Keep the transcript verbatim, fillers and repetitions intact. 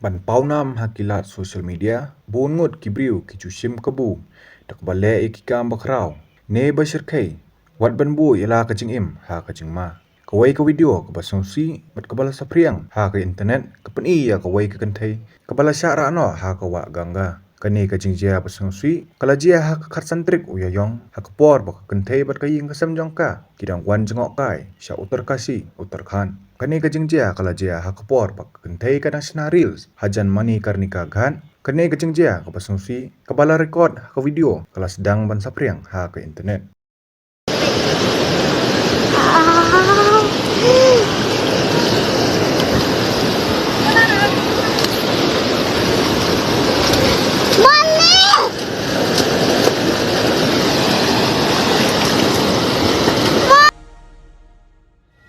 Ban pawnam ha ki lad social media, bun ngut ki briew ki ju shim kabu da kaba leh ïa ki kam ba khraw ne ba shyrkhei, wat ban buh ïa la ka jingim ha ka jingma. Kawei ka video kaba sngewsih bad kaba la saphriang ha ka internet ka pyni ïa kawei ka kynthei kaba la shah rah noh ha ka wah Ganga. Kane ka jingjia ba sngewsih ka la jia ha ka khatsan tarik u Ïaïong, ha ka por ba ka kynthei bad ka ïing ka sem jong ka ki dang wan jngohkai sha Uttarkashi, Uttarakhand. Kane ka jingjia ka la jia ha ka por ba ka kynthei ka dang shna reels hajan Manikarnika Ghat. Kane ka jingjia kaba sngewsih kaba la record ha ka video ka la sdang ban saphriang ha ka internet.